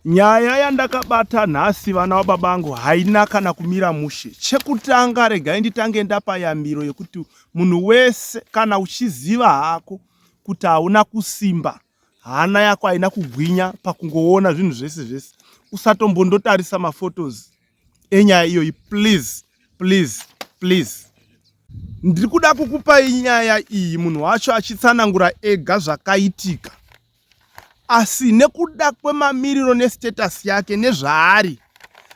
Nyaya yandakabata nhasi vana vababangu haina kana kumira mushe. Chekutanga regai nditange ndapa yambiro yekuti munhu wese kana uchiziva hako kuti hauna kusimba, hana yako haina kugwinya pakungoona zvinhu zvese zvese, usatombondotarisa maphotos enyaya iyoyi please, please, please. Ndiri kuda kukupai nyaya iyi munhu wacho achitsanangura ega zvakaitika. Asi nekuda kwemamiriro nestatus yake nezvaari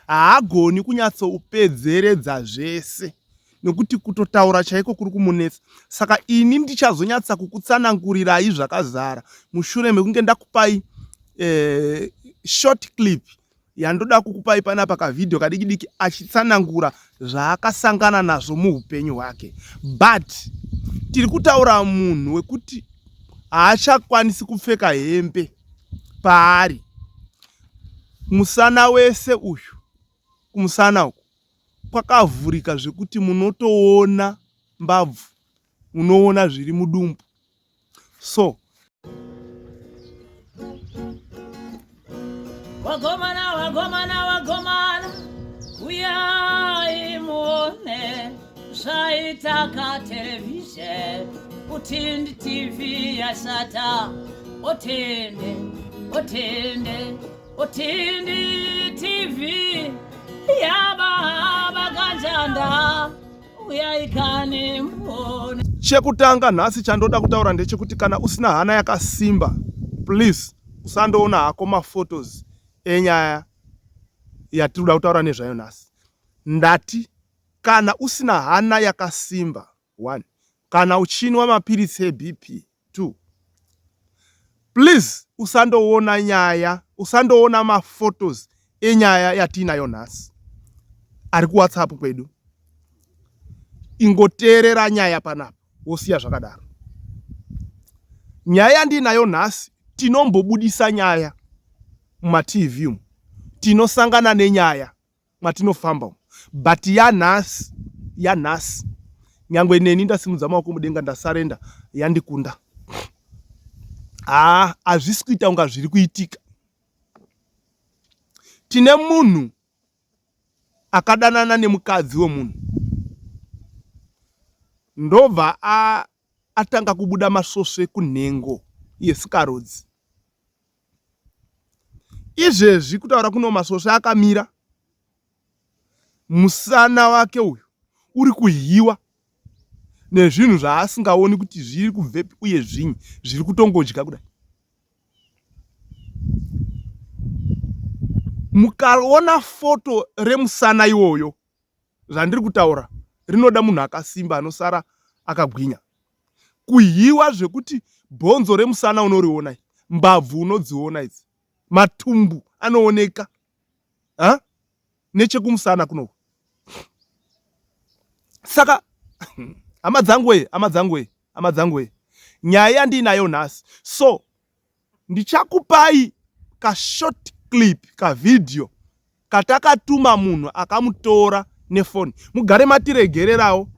haagoni kunyatsoupedzeredza zvese nekuti kutotaura chaiko kuri kumunetsa. Saka ini ndichazonyatsa kukutsanangurirai zvakazara mushure mekunge ndakupai eh, short clip yandoda kukupai panapa kavhidhiyo kadiki diki achitsanangura zvaakasangana nazvo muupenyu hwake but tiri kutaura munhu wekuti haachakwanisi kupfeka hembe paari musana wese uyu kumusana uku kwakavhurika zvekuti munotoona mbabvu unoona zviri mudumbu so Wagomana, wagomana, wagomana, uyai muone zvaita katerevhizheni utindi TV yashata otende otende otindi TV yababa kanjanda Chekutanga nhasi chandoda kutaura ndechekuti kana usina hana yakasimba please usandoona hako maphotos enyaya yatiri kuda kutaura nezvayo nhasi. Ndati kana usina hana yakasimba one, kana uchinwa mapiritsi eBP 2 please usandoona nyaya usandoona maphotos enyaya yatiinayo nhasi ari kuwhatsapp kwedu ingoteerera nyaya panapa wosiya zvakadaro nyaya yandiinayo nhasi tinombobudisa nyaya mumatv umu tinosangana nenyaya mwatinofamba umu but yanhasi yanhasi nyangwe neni ndasimudza maoko mudenga ndasarenda yandikunda haa hazvisi kuita kunga zviri kuitika tine munhu akadanana nemukadzi wemunhu ndobva atanga kubuda masvosve kunhengo yesikarudzi Izvezvi kutaura kuno masvosve akamira musana wake uyu uri kuhiwa nezvinhu zvaasingaoni kuti zviri kubvepi uye zvinyi zviri kutongodya kudai. Mukaona foto remusana iwoyo zvandiri kutaura rinoda munhu akasimba anosara akagwinya. Kuhiwa zvekuti bhonzo remusana unoriona mbabvu unodziona idzi, matumbu anooneka ha nechekumusana kunoku. Saka hama dzangu wee, hama dzangu wee, hama dzangu wee, nyaya yandiinayo nhasi so Ndichakupai kashort clip kavideo katakatuma munhu akamutora nefoni. Mugare matiregererawo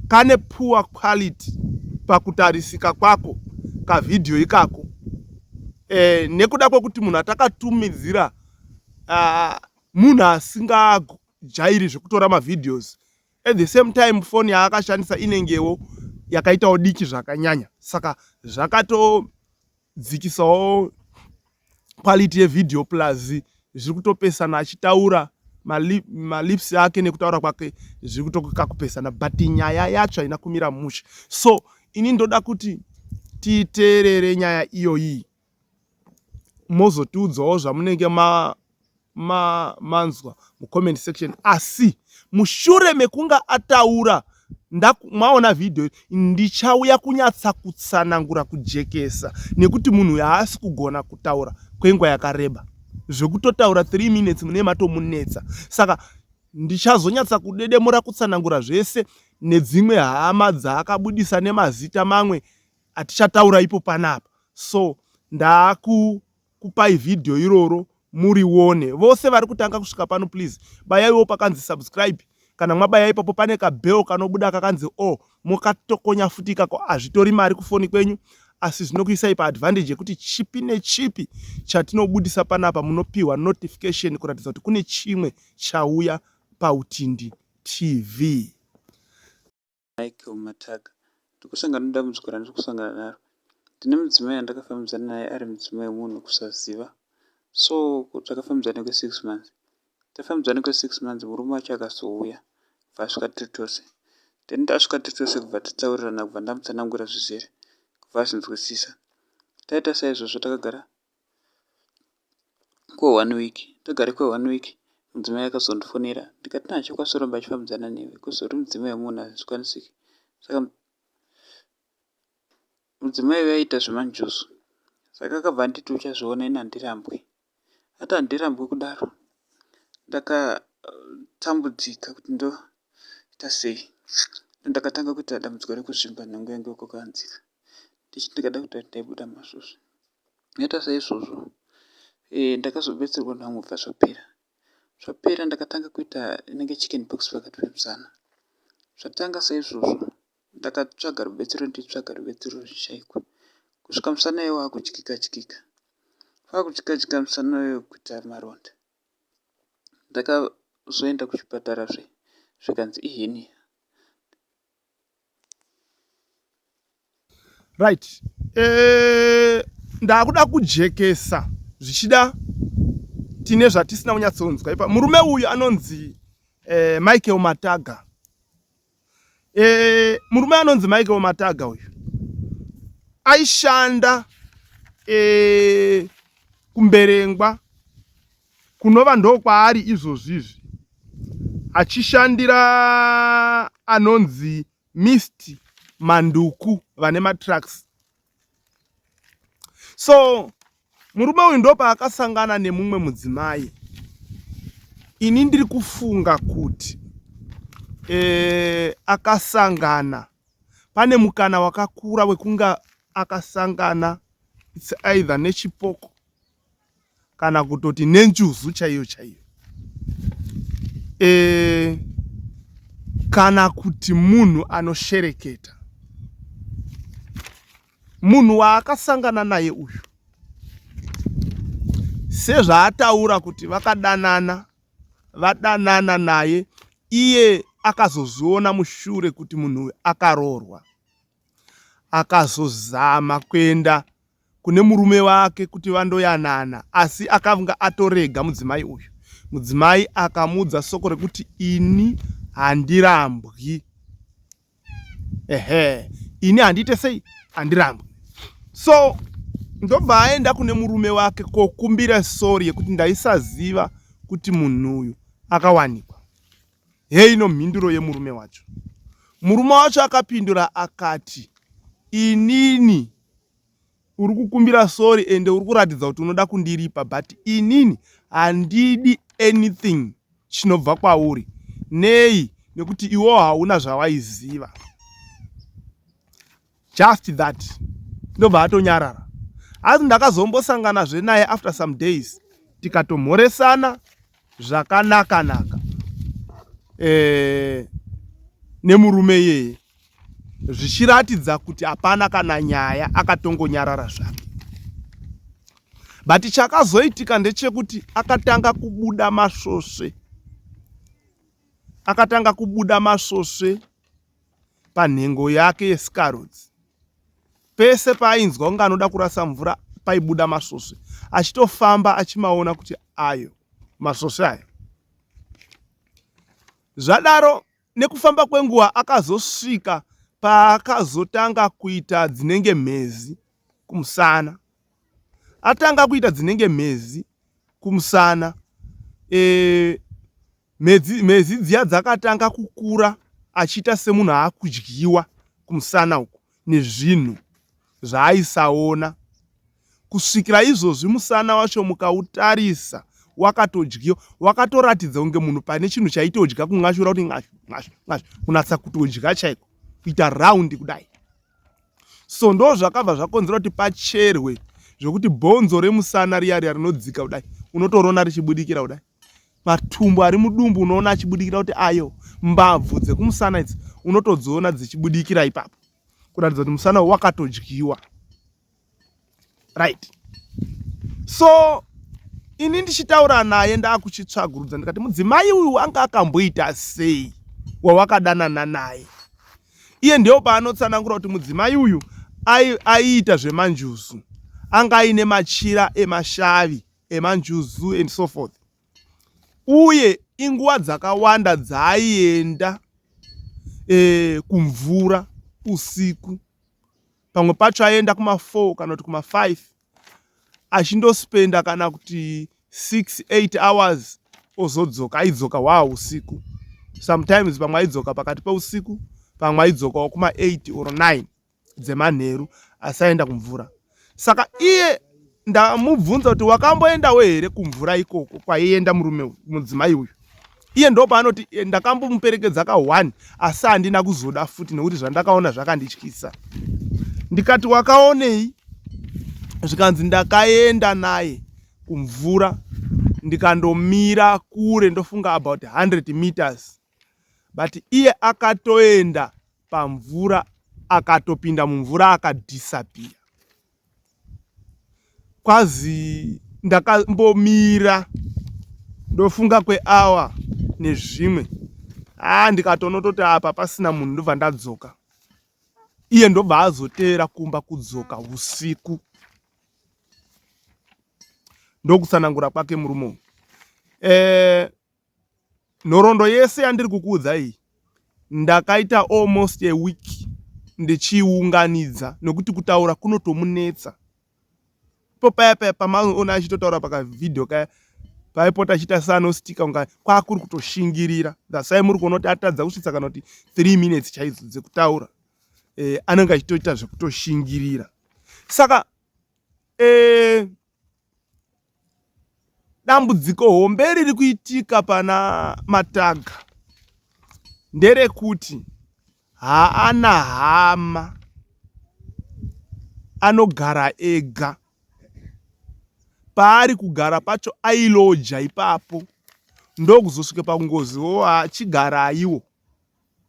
kane poor quality pakutarisika kwako kavideo ikako e, nekuda kwekuti munhu atakatumidzira uh, munhu asingajairi zvekutora mavideos At the same time phone yaakashandisa inengewo yakaitawo diki zvakanyanya saka zvakatodzikisawo quality yevideo plus zviri kutopesana achitaura malips ake nekutaura kwake zviri kutokakupesana but nyaya yacho haina kumira mushe so ini ndoda kuti titeerere nyaya iyoyi mozotiudzawo zvamunenge ma ma manzwa mucomment section asi mushure mekunga ataura maona vhidhiyo ndichauya kunyatsa kutsanangura kujekesa nekuti munhu uyu haasi kugona kutaura kwenguva yakareba zvekutotaura 3 minutes mune matomunetsa saka ndichazonyatsa kudedemura kutsanangura zvese nedzimwe hama dzaakabudisa nemazita mamwe atichataura ipo panapa so ndakukupai vhidhiyo iroro murione vose vari kutanga kusvika pano please bayaiwo pakanzi subscribe kana mwabaya ipapo pane kabell kanobuda kakanzi o oh, mukatokonya futi ikako hazvitori mari kufoni kwenyu asi zvinokuisai paadvantage yekuti chipi nechipi chatinobudisa panapa munopiwa notification kuratidza kuti kune chimwe chauya paUtindi TV. Michael Mataga. Ndikusangana nedambudziko randiri kusangana naro. Ndine mudzimai andakafambidzana naye ari mudzimai wemunhu kusaziva. So takafambidzana kwe-six months. Tafambidzana kwe-six months murume wacho akazouya kubva asvika tiri tose. Then tasvika tiri tose kubva tataurirana kubva ndamutsanangura zvizere kubva azvinzwisisa. Taita saizvozvo takagara kwe-one week. Tagara kwe-one week mudzimai akazondifonera ndikati nachokwanisa kuramba achifambidzana newe coz uri mudzimai wemunhu hazvikwanisiki. Saka mudzimai uyu aiita zvemanjuzu saka akabva anditi uchazviona ini handirambwi. Ati handirambwi kudaro ndakatambudzika kuti ndoita sei. Ndakatanga kuita dambudziko rekuzvimba nhengo yangu yekukanzika ndichiti ndikada kuita ndaibuda masvosve. Ndaita saizvozvo ndakazobetserwa nevamwe kubva zvapera. Zvapera ndakatanga kuita inenge chicken pox pakati pemusana. Zvatanga saizvozvo ndakatsvaga rubetsero ndichitsvaga rubetsero ruchishaikwa kusvika musana iwo wakudyika dyika. Wakudyika dyika musana uyo kuita maronda. Ndakazoenda kuchipatara zve zvikanzi ihenia. Right. Eh, ndakuda kujekesa zvichida tine zvatisina kunyatsonzwa ipa. Murume uyu anonzi eh, Michael Mataga. Eh, murume anonzi Michael Mataga uyu aishanda eh, kuMberengwa kunova ndokwaari izvozvizvi achishandira anonzi Mist Manduku vane matrucks. So murume uyu ndopaakasangana nemumwe mudzimai. Ini ndiri kufunga kuti e, akasangana pane mukana wakakura wekunga akasangana it's either nechipoko kana kutoti nenjuzu chaiyo chaiyo e, kana kuti munhu anoshereketa munhu waakasangana naye uyu sezvaataura kuti vakadanana vadanana naye iye akazozviona mushure kuti munhu uyu akaroorwa akazozama kuenda kune murume wake kuti vandoyanana asi akanga atorega mudzimai uyu. Mudzimai akamuudza soko rekuti ini handirambwi. Ehe, ini handiite sei? Handirambwi. So ndobva aenda kune murume wake kokumbira sorry yekuti ndaisaziva kuti munhu uyu akawanikwa. Heino mhinduro yemurume wacho. Murume wacho akapindura akati, inini uri kukumbira sorry ende uri kuratidza kuti unoda kundiripa but inini handidi anything chinobva kwauri. Nei? Nekuti iwewo hauna zvawaiziva. Just that. Ndobva atonyarara. Asi ndakazombosanganazve naye after some days tikatomhoresana zvakanaka naka e, nemurume iyeye zvichiratidza kuti hapana kana nyaya akatongonyarara zvake but chakazoitika ndechekuti akatanga kubuda masvosve akatanga kubuda masvosve panhengo yake yesikarudzi pese paainzwa kunge anoda kurasa mvura paibuda masvosve achitofamba achimaona kuti ayo masvosve ayo zvadaro nekufamba kwenguva akazosvika paakazotanga kuita dzinenge mhezi kumusana atanga kuita dzinenge mhezi kumusana e, mhezi, mhezi dziya dzakatanga kukura achiita semunhu aakudyiwa kumusana uku nezvinhu zvaaisaona kusvikira izvozvi musana wacho mukautarisa wakatodyiwa wakatoratidza kunge munhu pane chinhu chaitodya kun'ashura kuti n'ashu n'ashu n'ashu kunatsa kutodya chaiko kuita raundi kudai so ndo zvakabva zvakonzera kuti pacherwe zvekuti bhonzo remusana riya riya rinodzika kudai unotorona richibudikira kudai matumbu ari mudumbu unoona achibudikira kuti ayo mbabvu dzekumusana idzi unotodziona dzichibudikira ipapo kuratidza kuti musana wakatodyiwa. Right, so ini ndichitaura naye ndakuchitsvagurudza, ndikati mudzimai uyu anga akamboita sei wawakadanana naye? Iye ndiyo paanotsanangura kuti mudzimai uyu aiita zvemanjuzu, anga aine machira emashavi emanjuzu and so forth, uye inguva dzakawanda dzaaienda kumvura usiku. Pamwe pacho aienda kuma4 kana kuti kuma5, achindospenda kana kuti 6 8 hours, ozodzoka. Aidzoka hwaa usiku. Sometimes pamwe aidzoka pakati peusiku, pamwe aidzokawo kuma8 or 9 dzemanheru, asi aenda kumvura. Saka iye ndamubvunza kuti wakamboendawo here kumvura ikoko kwaienda murume, mudzimai uyu? Iye ndo paanoti, "Ndakambomuperekedza ka1, asi handina kuzoda futi nekuti zvandakaona zvakandityisa." Ndikati, "Wakaonei?" Zvikanzi, "Ndakaenda naye kumvura, ndikandomira kure, ndofunga about 100 meters, but iye akatoenda pamvura, akatopinda mumvura, akadisappear. Kwazi ndakambomira, ndofunga kweawa nezvimwe, aa, ndikatonototi apa pasina munhu, ndobva ndadzoka. Iye ndobva azoteera kumba kudzoka usiku." Ndokutsanangura kwake murume uyu. Nhoroondo yese yandiri kukuudza iyi, ndakaita almost a week ndichiunganidza, nekuti kutaura kunotomunetsa. Ipo paya paya pamaona achitotaura pakavhidhio kaya, paipota achiita seanostika, kunga kwakuri kutoshingirira. That's why muri kuona kuti atadza kusvitsa kana kuti 3 minutes chaidzo dzekutaura. Anenge achitoita zvekutoshingirira. Saka dambudziko hombe riri kuitika pana Mataga nderekuti haana hama, anogara ega. Paari kugara pacho ailoja ipapo, ndokuzosvika pangozi o achigaraiwo,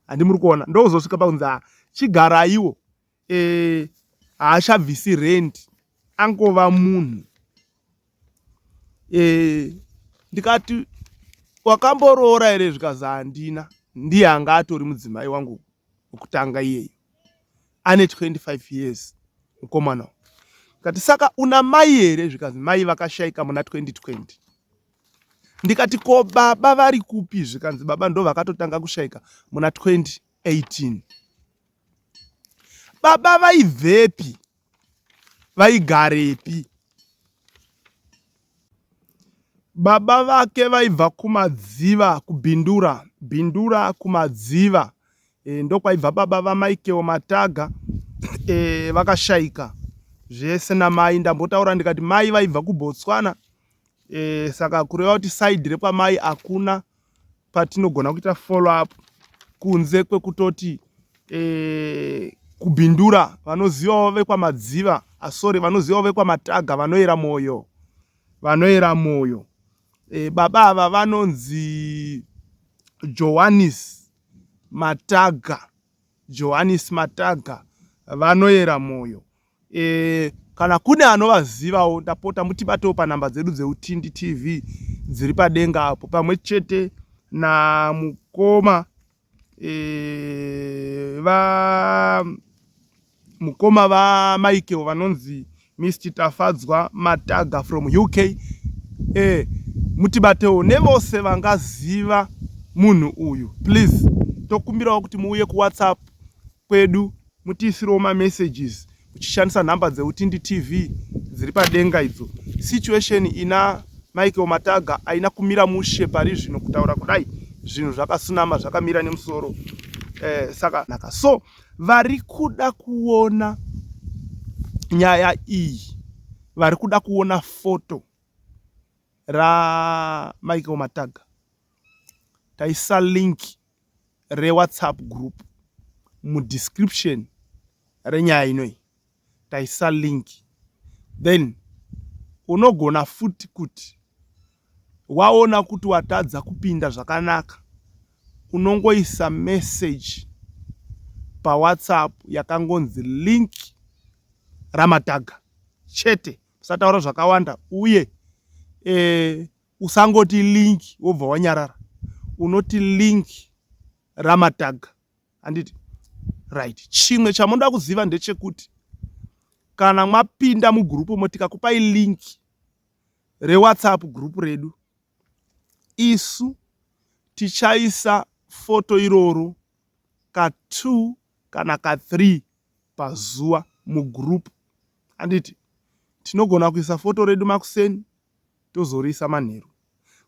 handi muri kuona? Ndokuzosvika pakunzi chigaraiwo, haachabvisi rent, angova munhu. Ndikati, "Wakamboroora here?" Zvikazi, "Handina, ndiye anga atori mudzimai wangu wekutanga iyeyo." Ane 25 years mukomana. Ndikati, "Saka una mai here?" Zvikazi, "Mai vakashayika muna 2020." Ndikati, "Ko baba vari kupi?" Zvikanzi, "Baba ndo vakatotanga kushayika muna 2018." Baba vaibvepi? Vaigarepi? Baba vake vaibva kuMadziva, kuBindura, Bindura kuMadziva. Ndokwaibva baba vaMichael Mataga. Vakashayika zvese namai. Ndambotaura ndikati mai vaibva kuBotswana. Saka kureva kuti side rekwamai hakuna patinogona kuita follow up, kunze kwekutoti kuBindura vanozivawo vekwaMadziva, asori, ah, vanozivawo vekwaMataga, vanoyera mwoyo, vanoyera mwoyo. Baba ava vanonzi Johannes Mataga, Johannes Mataga, vanoyera mwoyo. Kana kune anovazivawo, ndapota mutibatewo panhamba dzedu dzeUtindi TV dziri padenga apo, pamwe chete namukoma va mukoma vaMichael vanonzi Mr Tafadzwa Mataga from UK. Mutibatewo nevose vangaziva munhu uyu. Please, tokumbirawo kuti muuye kuWhatsApp kwedu, mutiisirewo mamessages uchishandisa nhamba dzeUtindi TV dziri padenga idzo. Situation ina Michael Mataga aina kumira mushe pari zvino. Kutaura kudai, zvinhu zvakasunama, zvakamira nemusoro. Saka naka so vari kuda kuona nyaya iyi, vari kuda kuona foto raMichael Mataga, taisa link reWhatsApp group mudescription renyaya inoi. Taisa link. Then unogona futi kuti waona kuti watadza kupinda zvakanaka, unongoisa message paWhatsApp yakangonzi "link raMataga" chete usataura zvakawanda uye e, usangoti link wobva wanyarara unoti link ramataga handiti right chimwe chamunoda kuziva ndechekuti kana mwapinda mugurupu mo tikakupai link rewhatsapp group redu isu tichaisa foto iroro ka2 kana ka3 pazuva mugroup handiti tinogona kuisa foto redu makuseni tozoriisa manheru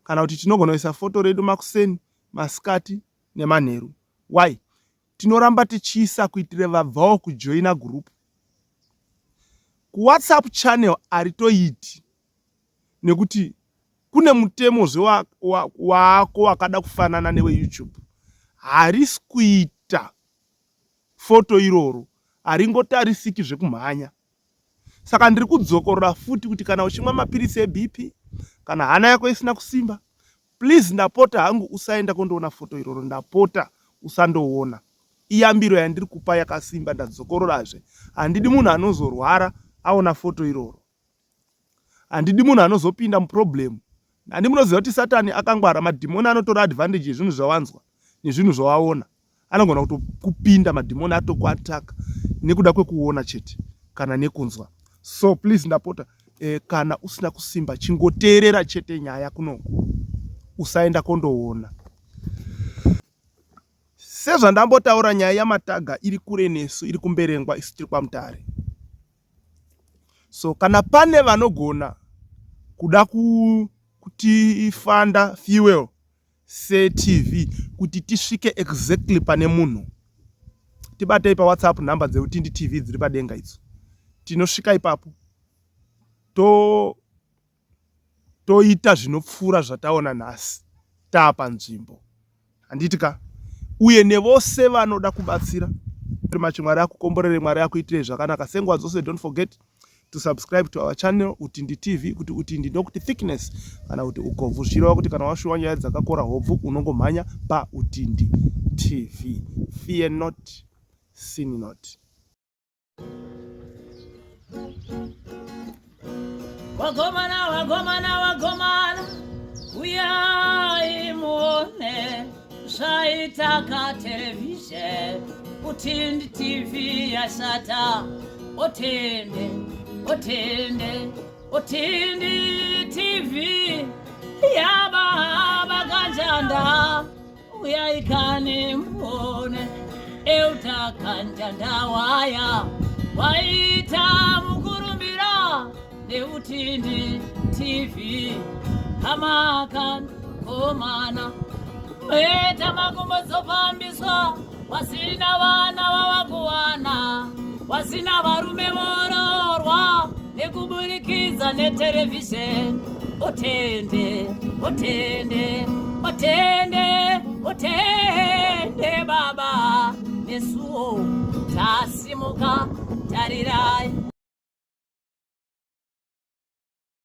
kana kuti tinogona kuisa foto redu makuseni masikati nemanheru why tinoramba tichiisa kuitire vabvawo kujoina group kuwhatsapp channel haritoiti nekuti kune mutemozve waako wakada kufanana neweyoutube harisi kuita foto iroro haringotarisiki zvekumhanya saka ndiri kudzokorora futi kuti kana uchimwa mapiritsi ebp kana hana yako isina kusimba please ndapota hangu usaenda kondoona foto iroro ndapota usandoona iyambiro yandiri kupa yakasimba ndadzokororazve handidi munhu anozorwara aona foto iroro handidi munhu anozopinda muproblem handi munoziva kuti satani akangwara madhimoni anotora advantage yezvinhu zvawanzwa nezvinhu zvawaona anogona kutokupinda madhimoni atokuataka nekuda kwekuona chete kana nekunzwa so please ndapota e, kana usina kusimba chingoteerera chete nyaya kunoku usaenda kondoona sezvandambotaura nyaya yamataga iri kure nesu iri kumberengwa isu tiri kwamutare so kana pane vanogona kuda kutifanda fuel setv kuti tisvike exactly pane munhu tibatei pawhatsapp nhamba dzeutindi tv dziri padenga idzo tinosvika ipapo to toita zvinopfuura zvataona nhasi taapanzvimbo handiti ka uye nevose vanoda kubatsira macho mwari akukomborere mwari akuitirei zvakanaka senguva dzose don't forget to subscribe to our channel utindi tv kuti utindi ndokuti thickness kana kuti ukobvu zvichireva kuti kana washuwa nyaya dzakakora hobvu unongomhanya pautindi tv fear not sin not Wagomana, wagomana, wagomana, uyai muone zvaitaka televhizheni utindi tv yashata otende otende utindi tv yababa kanjanda uyai kani muone euta kanjanda waya waita mukurumbira neutindi tv hamakankomana meta makumbo dzofambiswa wasina vana vavakuwana wasina varume vororwa nekuburikidza neterevhizheni otende otende otende otende baba nesuwo tasimuka tarirai.